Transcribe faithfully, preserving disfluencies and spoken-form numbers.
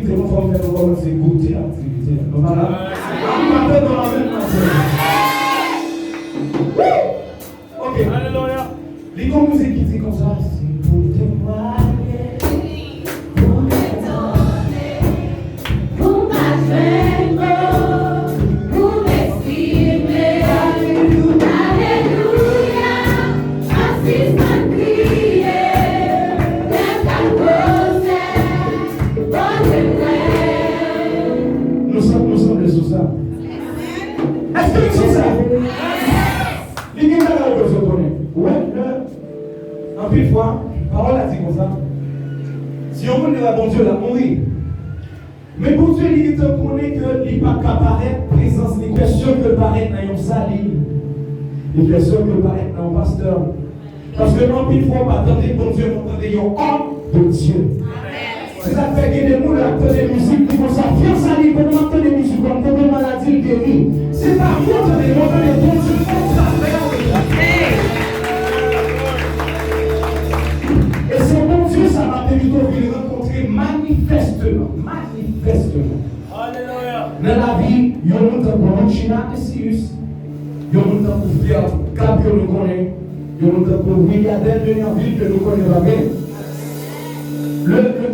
Se konsa m fè nou kòmanse goute aktivite a. Nou pa la? Ann bat men nou ansanm. Woo! Ok. Alelouya. Li gon mizik ki di konsa, si pou temwaye, pou etone, pou m pa jwenn mo pou m eksprime. Alelouya, m ap sispann kriye, lè m tande wozè, Bondye mwen. Nou sanble sou sa. Èske nou sou sa? Li gen bagay ou bezwen konnen. Ou wè, lè, anpil fwa, pawòl la di konsa, si yon moun te wè Bondye, l ap mouri. Men Bondye, li gentan konnen ke li p ap ka parèt, prezans li, pèsonn ke l parèt nan yon sali, li pèsonn ke l parèt nan yon pastè. Paske anpil fwa, w pa tande Bondye, men w tande yon homme de Dieu. Se sa k fè gen de moun lè y ap tande mizik, li konsa, fiyanse li, pandan m ap tande mizik la, m tande maladi l geri. Se pa vre w tande, men w tande Bondye fè yon zafè avèk li. E se Bondye sa m ap envite w vin rankontre manifèsteman, manifèsteman. Nan lavi yon moun tankou Lucina Messius, yon moun tankou Ferre Gab ke nou konnen, yon moun tankou Williadel Denervil ke nou konnen, pa vre? Le, le